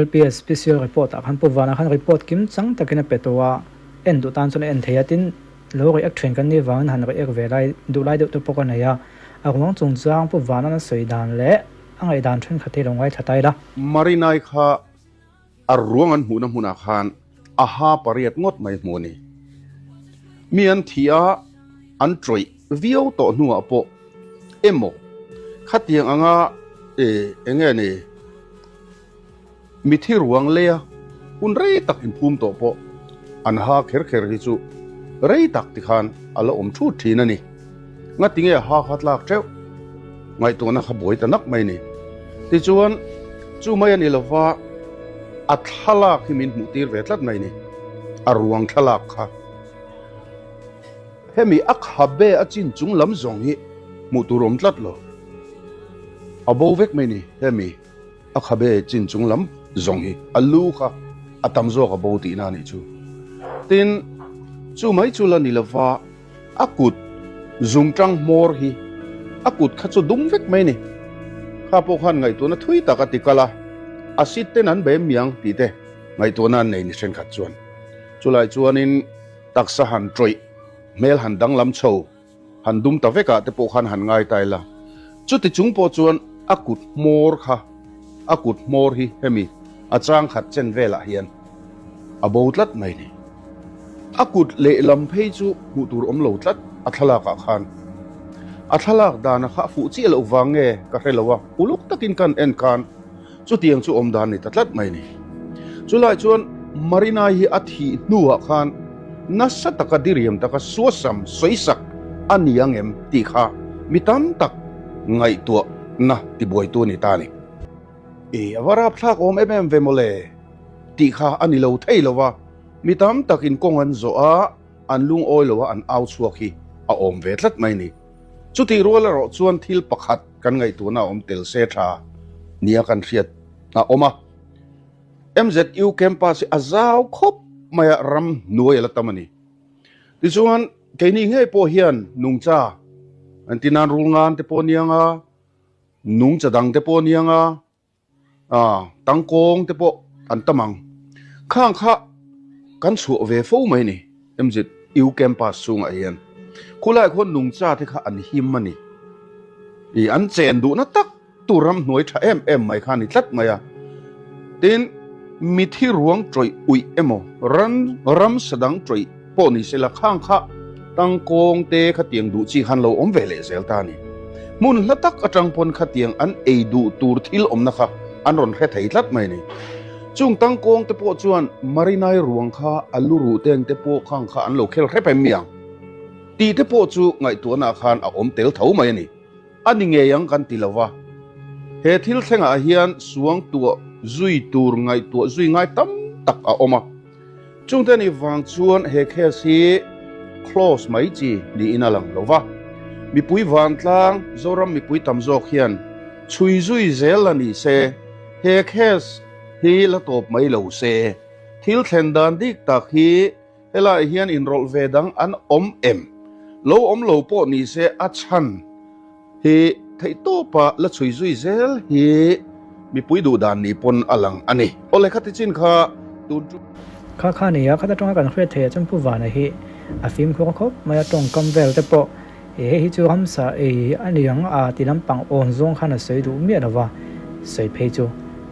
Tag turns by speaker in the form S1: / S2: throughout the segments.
S1: LPS Special Report ah khan Pu Vana khan report kim chang takin a pe tawh a, en duh tan chuan a en thei a, tin lo react thin kan nih vangin han react ve lai duh lai deuh te pawh ka nei a, a ruang chungchang Pu Vana'n a sawi dan leh a ngaihdan thenkhat hi lo ngaithla ta ila.
S2: Marinai kha A ruang an hmuhna hmunah khan a ha pariat ngawt mai hmu a ni. Mi an thi a, an tawih viau tawh hnuah pawh emaw khatiang anga eng nge ni mithi ruang leia hun rei tak inphum tawh pawh an ha kher kher hi chu rei tak tikhan a la awm thut thin a ni. Ngatinge a ha kha tlak teuh? Ngaihtuahna kha buai ta nak mai ni. Tichuan, chu mai a ni lova, a thlalak hi min hmuh tir ve tlat mai ni. A ruang thlalak kha. Hemi a khabe a chin chung lam zawng hi hmuh tur awm tlat lo. A bo vek mai ni hemi a khabe chin chung lam zawng hi. A lu kha a tam zawk a bo tihna a nih chu. Tin, chu mai chu la ni lova, A kut zungtang hmawr hi a kut kha chu dum vek mai ni. Kha pawh khan ngaihtuahna thui tak a ti kal a, a sit ten an bem miang tih te ngaihtuahna an nei ni thenkhat chuan. Chulai chuanin taksa han tawih, hmel han danglam chho, han dum ta vekah te pawh khan han ngai ta ila. Chuti chung pawh chuan a kut hmawr kha, a kut hmawr hi hemi a chang khat chen velah hian a bo tlat mai ni. A kut lehlam phei chu hmuh tur awm lo tlat a thlalakah khan. A thlalak dana kha a fuh chiah loh vang nge ka hre lo a, uluk takin kan en khan chutiang chu awm dan ni ta tlat mai ni. Chulai chuan Marinai hi a thih hnuah khan nasa taka diriam taka suasam sawisak a ni ang em tih kha mi tam tak ngaihtuahna tibuaitu a ni ta a ni. I a va rapthlak awm em em ve mawle tih kha a ni lo thei lo va, mi tam takin kawng an zawh a, an lungawi lo a an au chhuak hi a awm ve tlat mai ni. Chutih rual erawh chuan thil pakhat kan ngaihtuahna a awm tel se tha nia kan hriat a awm a. MZU campus hi a zau khawp mai a, ram hnuai a la tam a ni. Tichuan, keini ngei pawh hian nungcha an ti nan rul ngan te pawh a niang a, nungcha dang te pawh a niang a, ah tangkawng te pawh an tam ang. Khang kha kan chhuah ve fo mai a ni MZU campus chhungah hian. Khulaiah khuan nungcha te kha an him a ni. Ih an chen duhna tak. Tu ramhnuai tha em em mai kha a ni tlat mai a. Tin, mithi ruang tawih uih emaw, ran ramsa dang tawih pawh ni sela khang kha tangkawng te khatiang duh chi khan lo awm ve leh zel ta a ni. Hmun hla tak atang pawn khatiang an ei duh tur thil awmna kha an rawn hre thei tlat mai a ni. Chung tangkawng te pawh chuan Marinai ruang kha a lu ruh teng te pawh khang kha an lo khel hrep em mi ang tih te pawh chu ngaihtuahna khan a awm tel tho mai a ni. A ni ngei ang kan ti lo va, he thil thlengah hian suangtuah zui tur ngaihtuah zui ngai tam tak a awm a. Chungte nih vang chuan he case hi close mai chi niin a lang lo va. Mipui vantlang, Zoram mipui tam zawk hian chhui zui zel la ni se, he case hi la tawp mai lo se, thil thlen dan dik tak hi Helaiah hian inrawlh ve dang an awm em? Lo awm lo pawh ni se a chhan hi theihtawpa la chhui zui zel hi mipui duh dan ni pawn a lang a ni. Aw lehkha ti chin kha tun chu.
S1: Kha kha nia, khata tawnga kan hriat theih ah chuan Pu Vana hi a fimkhur khawp mai a, tawngkam vel te pawh hei hi chu ramsa ei a ni ang a ti lampang awn zawng khan a sawi duh miah lo va, sawi phei chu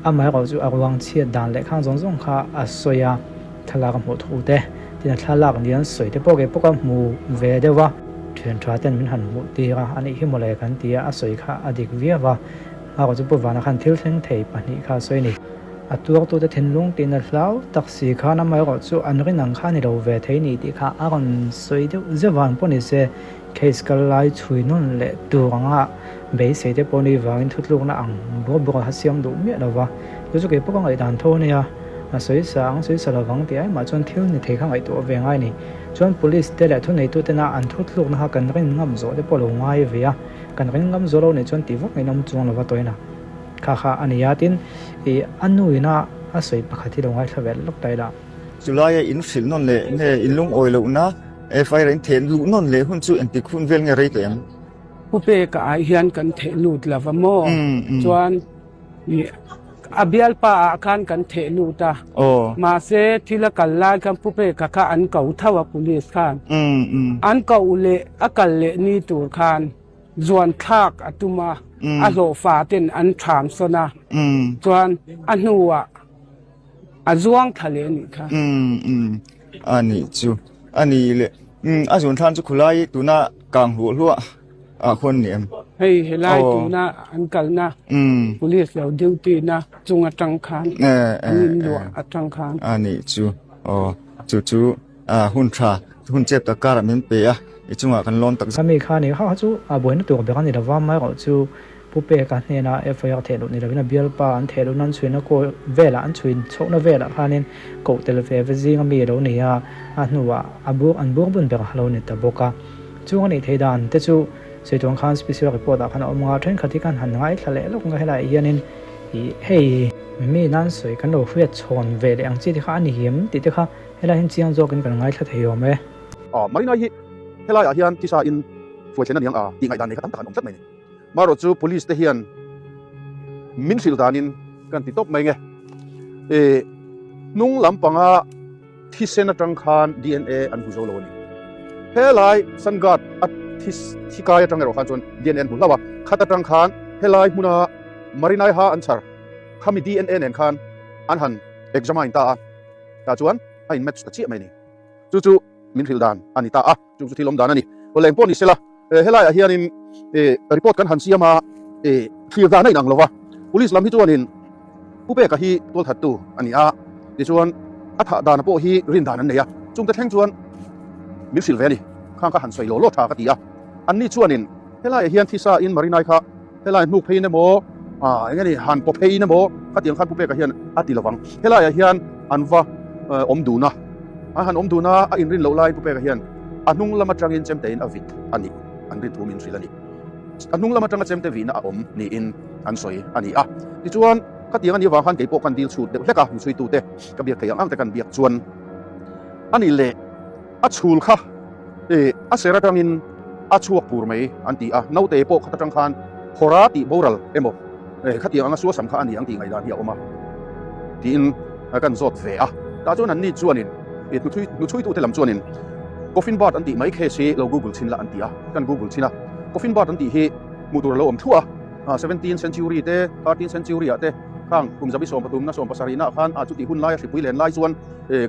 S1: amaherawh chu a ruang chhiat dan leh khang zawng zawng kha a sawi a. Thlalak a hmuh thu te, tin a thlalak ni an sawi te pawh kei pawh ka hmu ve deuh a, thian tha ten min han hmuh tir a, anih hi mawle kan ti a, a sawi kha a dik viau a, nghakawh chu Pu Vana khan thil thleng thei pahnih kha a sawi a ni. A tuartute thinlung tiin a hlau tak si khan amaherawh chu an rin ang kha a ni lo ve thei ni tih kha a rawn sawi deuh zeuh a, an pawh ni se case kal lai chhui nawn leh tur anga beisei te pawh ni vangin thutlukna ang bawr bawr a siam duh miah lo va, chu chu kei pawh ka ngaihdan tho a nia. A sawi sa ang sawi sa lovang tih aimah chuan thil ni thei kha ngaihtuah ve ngai a ni. Chuan Police te leh thuneitutena an thutlukna kha kan rin ngam zawh te pawh lo ngai ve a, kan rin ngam zawh lo nih chuan tih vak ngaihna awm chuang lova tawina kha kha a ni a, tin ih a nuina a sawi pakhat hi lo ngaithla ve lawk ta ila.
S3: Chulaia in hrilh nawn leh nge in lungawi lohna FIR in theh luh nawn leh hun chu engtik hun vel nge rei teh ang?
S4: Pu Peka ah hian kan theh lut lova maw? Chuan ih. A bialpa ah khan kan theh lut a. Mahse thil a kal lai khan Pu Peka kha an ko tho a police khan. An koh leh a kal leh ni tur khan zuan thlak a tum a, a hlawhfa ten an ṭham sawn a, chuan a hnuah a zuang thla leh a nih kha.
S3: A nih chu a ni le. A zuan thlan chu khulai tuna kang hluah hluah ah khuan ni em?
S4: Hei helai tuna an kalna police lo duty na chung atang khan an in luah atang khan.
S3: A nih chu aw chu chu hun tha hun chep tak karah min pe a i chungah kan lawm tak.
S1: Khami kha ni kha kha chu a buaina tur ber a ni lova amaherawh chu Pu Peka hnena FIR theh loh ni lovin a bialpa an theh lohna an chhuina kaw velah an chhuin chhohna velah khanin koh tel ve ve zinga mi a lo ni a, a hnuah a bur an bur bun ber a lo ni ta bawk a. Chung a nih theih dan te chu sawi khan special report ah khan a awm nga, thenkhat hi khan han ngaithla leh lawk nga helaiah hianin ih hei mi nan sawi kan lo hriat chhawn ve leh ang chi te kha a ni hiam tih te kha helaiah hian chiang zawkin kan ngaithla thei awm e.
S2: Marina hi helaiah hian tisa in hruaithlen a niang a tih ngaihdan nei kha tam tak an awm tlat mai ni. Marawh chu police te hian min hrilh danin kan ti tawp mai nge. E hnung lampanga thisen atang khan DNA an hmu zo lo a ni. Helai sun guard a thi kai atang erawh khan chuan DNA an hmu hlauh a, khat atang khan helai hmuna Marinai ha an chhar khami DNA nen khan an han examine ta a, tah chuan a in match ta chiah mai a ni. Chu chu min hrilh dan a ni ta a. Chung chu thil awm dan a ni. Awle pawh ni sela, helaiah hianin report kan han siam a, thlir dan a inang lo va. Police lam hi chuanin Pu Peka hi tualthattu a ni a, tichuan a thah dana pawh hi rin dan an nei a. Chungte thleng chuan min hrilh ve a ni. Khang kha han sawi law law tha ka ti a. Anni chuanin helaiah hian thisa in Marinai kha helai hnuk pheiin emaw, eng nge ni han paw pheiin emaw khatiang khan Pu Peka hian a ti lovang. Helaiah hian an va awm dun a. A han awm dun a, a inrin loh laiin Pu Peka hian a hnung lam atangin chemtein a vit a nih an rin thu min hrilh a ni. A hnung lam atanga chemte vihna a awm niin an sawi a ni a. Tichuan, khatiang a nih avang khan keipawh kan dil chhut deuh hlek a, hnuchhuitute ka biak theih ang ang te kan biak chuan a nih leh a chhul kha a ser atangin a chhuak pur mai an ti a, naute pawh khat atang khan khawra tih boral emaw khatiang anga suasam kha a ni ang tih ngaihdan hi a awm a tiin kan zawt ve a. Tah chuan anni chuanin hnuchhuitute lam chuanin Coffin Bird an tih mai case hi lo google chhin la an ti a, kan google chhin a. Coffin Bird an tih hi hmuh tur a lo awm thluah a, seventeen century te, thirteen century ah te khang kum zabi sawmpathumna sawmpasarihna ah khan a chutih hun laia hripui len lai chuan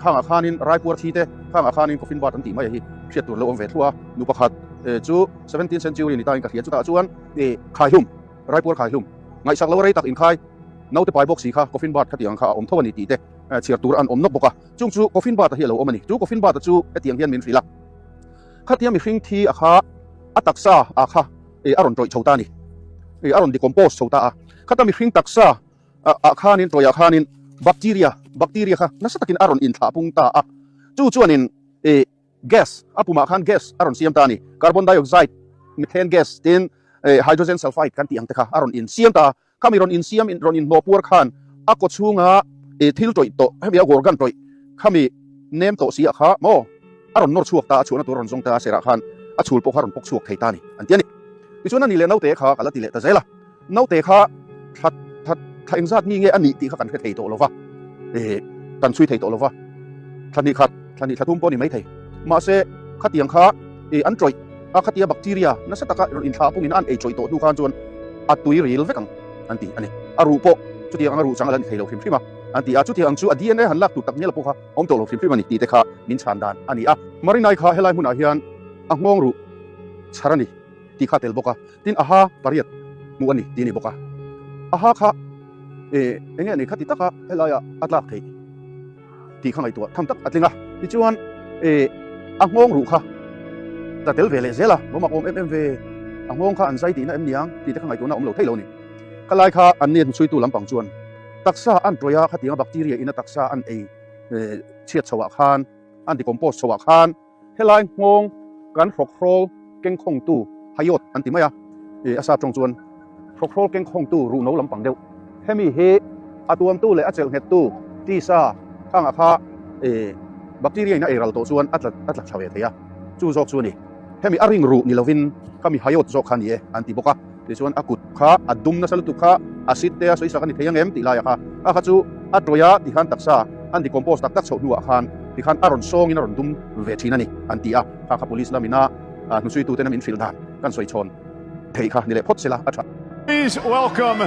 S2: khangah khanin raipuar thi te khangah khanin Coffin Bird an tih mai a hi hriat tur a lo awm ve thluah a. Nu pakhat chu seventeen century ni tain ka hria chutah chuan khaihlum, raipuar khaihlum ngaihsak lo a rei tak inkhai naute pai bawk si kha Coffin Bird khatiang kha a awm tho a ni tih te chhiar tur an awm nawk bawk a, chung chu Coffin Bird-a hi a lo awm a ni. Chu Coffin Bird-a chu hetiang hian min hrilh a, khatia mihring thi a kha a taksa a kha a rawn tawih chho ta a ni, a rawn decompose chho ta a, khata mihring taksa ah khanin tawihah khanin bacteria, bacteria kha nasa takin a rawn inthlah pung ta a, chu chuanin gas a pumah khan gas a rawn siam ta a ni, carbon dioxide, methane gas tin hydrogen sulfide kan tih ang te kha a rawn insiam ta a, Khami rawn insiam in rawn inhnawh puar khan a kaw chhunga thil tawih tawh hemi a gorgan tawih khami nem tawh si ah kha maw a rawn nawr chhuak ta a chhuahna tur a rawn zawng ta a serah khan a chhul pawh kha a rawn pawk chhuak thei ta a ni an ti a ni. Tichuan a ni leh naute kha ka la ti leh ta zel a, naute kha thla thla thla engzat mi nge a nih tih kha kan hre thei tawh lo va, kan chhui thei tawh lo va, thla hnih khat thla hnih thla thum pawh a ni mai thei. Mahse khatiang kha an tawih a khatia bacteria nasa taka rawn inthlah pungin an ei chawih tawh hnu khan chuan a tui ril vek ang an ti a ni. A ruh pawh chutiang anga ruh chang a la ni thei lo hrim hrim a an ti a, chutiang ang chu a DNA han lak tur tak ngial pawh kha awm tawh lo hrim hrim a ni tih te kha min chhan dan a ni a. Marinai kha helai hmunah hian a nghawng ruh chhar a ni tih kha a tel bawk a, tin a ha pariat hmuh a ni tih a ni bawk a. A ha kha eng nge ni khati taka helaiah a tlak theih? tih kha ngaihtuah tham tak a tling a. Tichuan eh a nghawng ruh kha ta tel ve leh zel a, lawm awm em em ve, a nghawng kha an zai tihna em niang tih te kha ngaihtuahna awm lo thei lo ni. Kha lai kha an nen chhuitu lampang chuan taksa an tawih a, khatianga bacteria in a taksa an ei chhiat chhoah khan, an decompose chhoah khan Helai nghawng kan hrawkhrawl kengkhawngtu Hayot an ti mai a, ih a sap tawng chuan hrawkhrawl kengkhawngtu ruhno lampang deuh. Hemi hi a tuamtu leh a chelh nghettu tisa khangah kha ih bacteria in a eiral tawh chuan a tla a tla tha ve thei a, chu zawk chu a ni. Hemi a ring ruh ni lovin khami Hayot zawk kha a ni e an ti bawk a.
S5: Tichuan a kut kha a dum nasa lutuk kha acid te a sawisak a ni thei ang em tih laiah kha a kha chu a tawih a tikhan taksa an decompose tak tak chhoh hnuah khan tikhan a rawn sawngin a rawn dum ve thin a ni an ti a, kha kha police lamina hnusuituten a min hrilh dan kan sawi chhawn theih kha ni leh phawt sela a tha.
S6: Please welcome.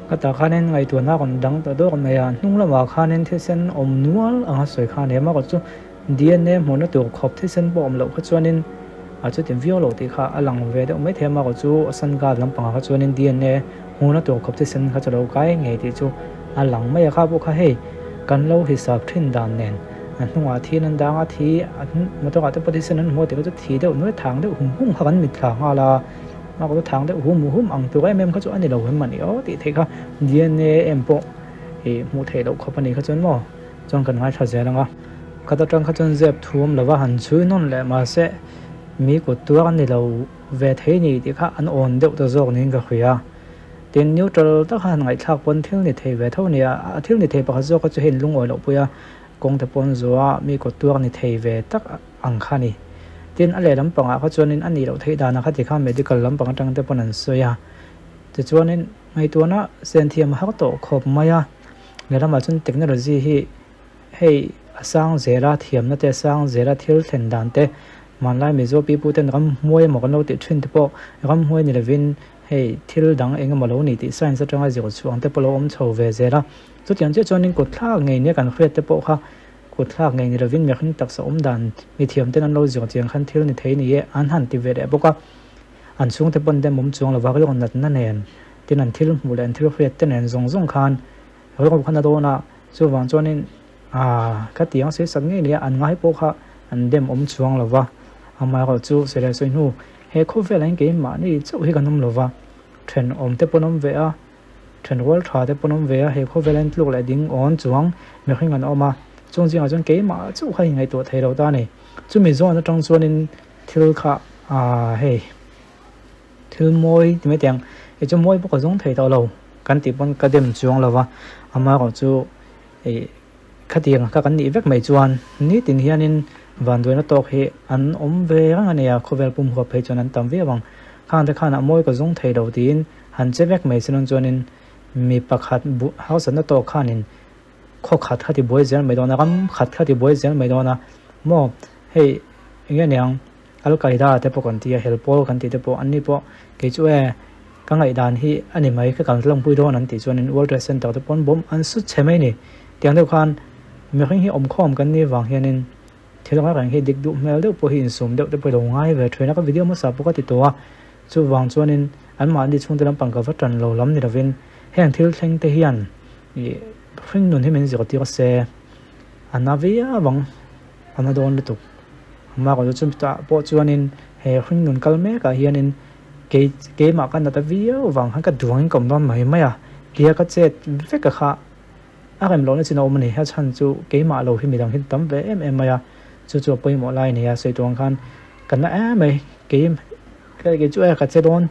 S1: Ka tah khanin ngaihtuahna a rawn dang ta dawk mai a, hnung lamah khanin thisen awm nual anga sawi kha a ni a, amaherawhchu chu DNA hmuhna tur khawp thisen pawh awm loh kha chuanin a chuti viau lo tih kha a lang ve deuh mai thei a, amaherawhchu chu Sun Guard lampangah kha chuanin DNA hmuhna tur khawp thisen kha chu lo kai ngei tih chu a lang mai a, kha pawh kha hei kan lo hisap thin dan nen a hnungah thi an dang a, thi motor ah te pawh thisen an hmu a tih kha chu thi deuh nuai thang deuh hum hum kha kan mitthla nghal a. Hma kawt a thang deuh hum hum ang tur em em kha chu a ni lo em mani aw tih theih kha DNA em pawh ih hmuh theih loh khawp a ni kha chuan maw chuan kan ngaithla zel ang a. Khat atang kha chuan zep thu awm lova han chhui nawn leh mahse mi kut tuar a ni lo ve thei ni tih kha an awn deuh ta zawk niin ka hria. Tin neutral tak kha han ngaihthlak pawn thil ni thei ve tho a ni a, a thil ni thei pakhat zawk kha chu hei lungawi loh pui a kawng te pawn zuah mi kut tuar ni thei ve tak ang kha a ni. Tin, a lehlam pangah kha chuanin a nih loh theih danah kha tikhan medical lampang atang te pawn an sawi a. Tichuanin ngaihtuahna sen thiam a har tawh khawp mai a. Lehlamah chuan technology hi hei a sang zel a, thiamna te a sang zel a, thil thlen dan te hmanlai Mizo pipu ten ramhmuai emaw kan lo tih thin te pawh ramhmuai ni lovin hei thil dang eng emaw lo ni tih science atanga zir chhuah ang te pawh lo awm chho ve zel a. Chutiang chiah chuanin kut thlak ngei nia kan hriat te pawh kha Kut thlak ngei ni lovin mihring taksa awm dan mithiam ten an lo zir chiang khan thil ni thei ni e an han ti ve leh bawk a. An chhungte pawn dem awm chuang lova rilru natna nen tin an thil hmuh leh an thil hriat te nen zawng zawng khan rilru khan a dawn a, chuvang chuanin aah ka ti ang sawi sak ngei ni a an ngai pawh kha an dem awm chuang lova. Amaherawhchu chu sawi leh sawi hnu he khawvelah hian keimahni chauh hi kan awm lova, thenawm te pawn awm ve a, Then rual tha te pawn awm ve a, he khawvel en tluk leh ding awn chuang mihring an awm a, chung zingah chuan keimah chauh kha inngaihtuah thei lo ta a ni. Chumi zawn atang chuanin thil kha aah hei thil mawi ti mai teh ang, hei chu mawi pawh ka zawng thei tawh lo kan tih pawn ka dem chuang lo va, amaherawh chu ih khatiang kha kan nih vek mai chuan nitin hianin vanduaina tawk hi an awm ve reng a nia, khawvel pum huap phei chuan an tam viau ang, khang te khan a mawi ka zawng thei lo tiin Han che vek mai sin chuanin mi pakhat bu hausatna tawk khanin khaw khat kha ti buai zel mai dawn a, ram khat kha ti buai zel mai dawn a maw hei eng nge niang Al Qaeda te pawh kan ti a hel pawl kan tih te pawh an ni pawh kei chu e ka ngaihdan hi a ni mai ka kal tlangpui dawn an tih chuanin World Trade Center te pawn bawm an su chhe mai ni tiang deuh khan mihring hi awmkhawm kan nih vang hianin thil reng reng hi dik duh hmel deuh pawh hi insum deuh te pawh i lo ngai ve thin a ka video hmasa pawh ka ti tawh a. Chuvang chuanin anmahni chhungte lampang ka va tan lo lam ni lovin heng thil thleng te hian ih hring nun hi min zirtir se a na viau ang, a na dawn lutuk. Amaherawhchu chu chutah pawh chuanin he hring nun kal mekah hianin kei keimah ka nat a viau vang khan ka duangin ka awm dawn mai mai a, tia ka chet vek a kha a rem lohna chin a awm a ni. A chhan chu keimah lo hi midang hi tam ve em em mai a, chu chu a pawimawh lai a ni a, sawi tur ang khan ka na em mai kei. Ka kei chu e ka che dawn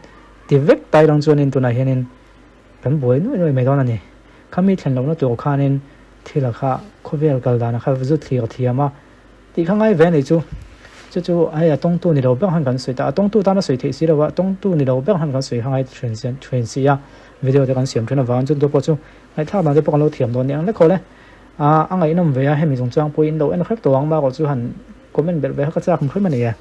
S1: ti vek tai lang chuanin tunah hianin kan buai nuai nuai mai dawn a ni. Khami thlen lohna tur khanin thil a kha khawvel kal dan a kha zu thlir thiam a tih kha ngai ve a nih chu. Chu chu hei a tawngtu ni lo ber han kan sawi ta a, tawngtu tana sawi theih si lo a, tawngtu ni lo ber han kan sawi kha ngai thin thin si a, video te kan siam thin avangin chuntu pawh chu ngaihthlak dan te pawh kan lo thiam dawn nia ang lek haw le. A ngaihnawm ve a, hemi chungchang pawhin lo en hrep tawh ang, marawh chu han comment belh ve kha ka chak hrim hrim a ni e.